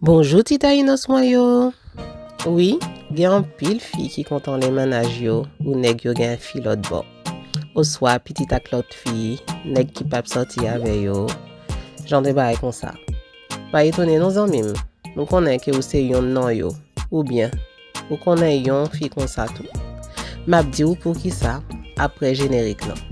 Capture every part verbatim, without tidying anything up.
Bonjou ti Tayinos mwen yo. Wi, gen anpil fi ki kontan lè mennaj yo ou nèg yo gen fi lòt bò. Oswa pitit ak lòt fi, nèg ki p ap sòti avè yo. Jan de bagay konsa. Pa etone non zanmi m, m konnen ke ou se yonn nan yo. Oubyen, ou konnen yon fi konsa tou. M ap di w poukisa apre jenerik lan.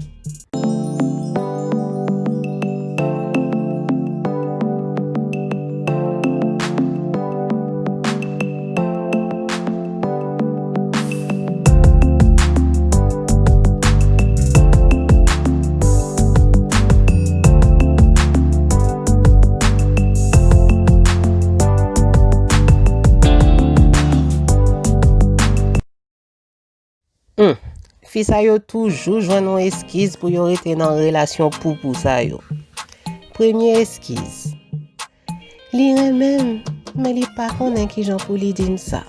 Hmm. Fi sa yo toujou jwenn yon eskiz pou yo rete nan relasyon poupou sa yo. Premye eskiz. Li renmen m, men li pa konnen kijan pou li di m sa.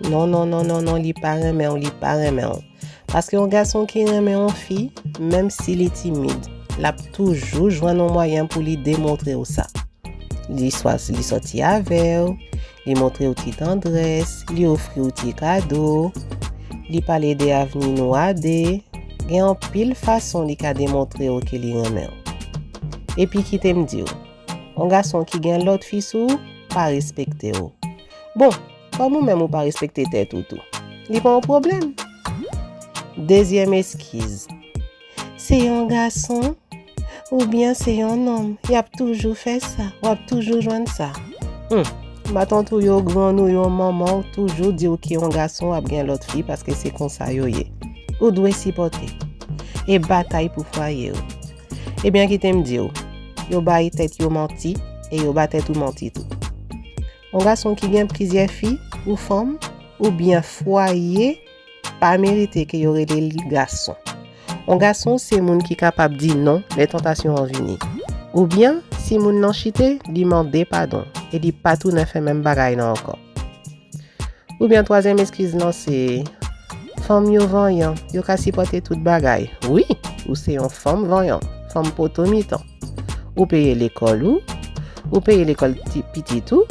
Non, non, non, non, non, li pa renmen w, li pa renmen w. Paske yon gason ki renmen yon fi, menm si li timid, l ap toujou jwenn yon mwayen pou li demontre w sa. Li swa li sòti avè w, li montre w ti tandrès, li ofri w ti kado, li pale de avni nou a de. Gen anpil fason li ka demontre w ke li renmen w. Epi kite m di w, yon gason ki gen lòt fi sou ou pa respekte w. Bon, kòm ou menm ou pa respekte tèt ou tou, li pa yon pwoblèm. Dezyèm eskiz. Se yon gason oubyen se yon nonm, y ap toujou fè sa, w ap toujou jwenn sa. Hmm. Matant ou yo, grann ou yo, manman w toujou di w ke yon gason ap gen lòt fi paske se konsa yo ye. Ou dwe sipòte e batay pou fwaye w. Ebyen, kite m di w, yo bay tèt yo manti e yo ba tèt ou manti tou. Yon gason ki gen plizyè fi, ou fanm, oubyen fwaye, pa merite ke yo rele li gason. Yon gason se moun ki kapab di non lè tantasyon an vini. Oubyen, si moun nan chite, li mande padon e li pa tounen fè menm bagay nan ankò. Oubyen twazyèm eskiz lan se, fanm yo vanyan, yo ka sipòte tout bagay. Wi, ou se yon fanm vanyan, fanm poto mitan. Ou peye lekòl ou, ou peye lekòl ti, pitit ou,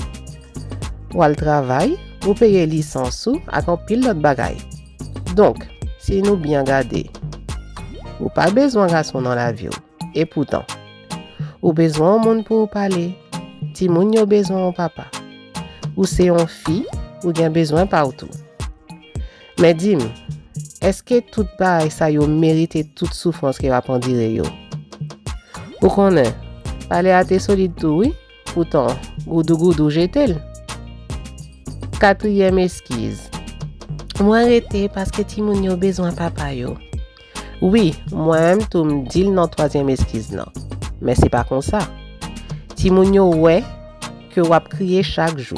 w al travay, ou peye lisans ou ak anpil lòt bagay. Donk, si nou byen gade, ou pa bezwen gason nan lavi w. Epoutan, ou bezwen yon moun pou ou pale. Timoun yo bezwen yon papa. Ou se yon fi, ou gen bezwen pa w tou. Men di m, èske tout bagay sa yo merite tout soufrans ke w ap andire yo? Ou konnen, pale a te solid tou wi, poutan goudougoudou jete l. Katriyèm eskiz. Mwen rete paske timoun yo bezwen papa yo. Wi, mwen menm tou m di l nan twazyèm eskiz lan. Men se pa konsa. Timoun yo wè ke w ap kriye chak jou.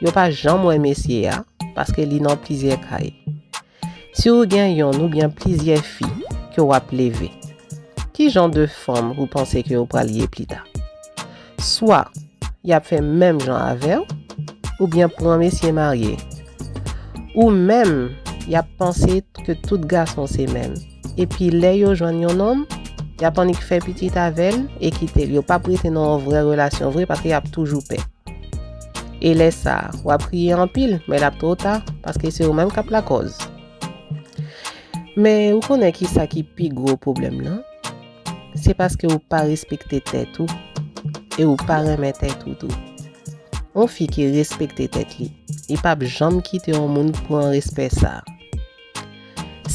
Yo pa janm wè mesye a, paske li nan plizyè kay. Si w gen yonn oubyen plizyè fi ke w ap leve, ki jan de fanm ou panse ke w pral ye pli ta? Swa y ap fè menm jan avè w, oubyen pran mesye marye. Ou menm, y ap panse ke tout gason se menm. Epi lè yo jwenn yon nonm, y ap annik fè pitit avè l e kite l. Yo p ap rete nan yon vrè relasyon vre paske y ap toujou pè. E lè sa a, w ap kriye anpil, men l ap twò ta, paske se ou menm k ap lakòz. Men ou konnen kisa ki pi gwo pwoblèm nan? Se paske ou pa respekte tèt ou, e ou pa renmen tèt ou tou. Yon fi ki respekte tèt li, li p ap janm kite yon moun pran respè sa a.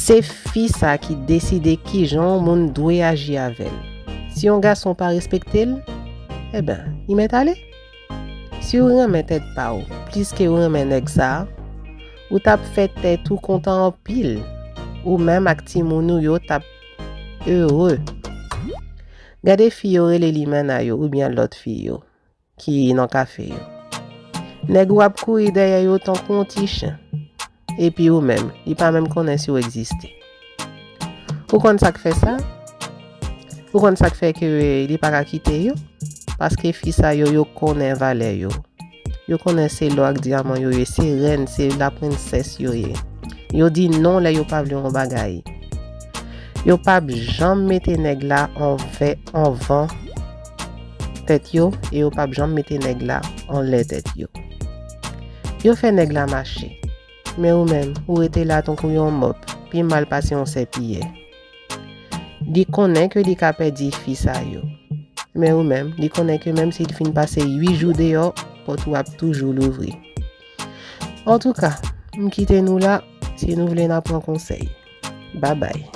Se fi sa ki deside kijan yon moun dwe aji avè l. Si yon gason pa respekte l, enben, li mèt ale. Si w renmen tèt pa w plis ke w renmen nèg sa a, ou t ap fè tèt ou kontan anpil. Ou menm ak timoun ou yo t ap ere. Gade fi yo rele limena yo oubyen lòt fi yo ki nan kafe yo. Nèg ou ap kouri dèyè yo tankou yon ti chen. Epi ou menm, li pa menm konnen si w egziste. Ou konn sa k fè sa? Ou konn sa k fè ke li pa ka kite yo? Paske fi sa yo, yo konnen valè yo. Yo konnen se lò ak dyaman yo ye, se rèn, se laprensès yo ye. Yo di non lè yo pa vle yon bagay. Yo p ap janm mete nèg la anvè, anvan tèt yo e yo p ap janm mete nèg la anlè tèt yo. Yo fè nèg la mache. Men ou menm, ou rete la tankou yon mòp, pi mal pase yon sèpiyè. Li konnen ke li ka pèdi fi sa yo. Men ou menm, li konnen ke menm si l fin pase uit jou deyò, pòt ou ap toujou louvri. Antouka, m kite nou la, si nou vle n a pran konsèy. Babay.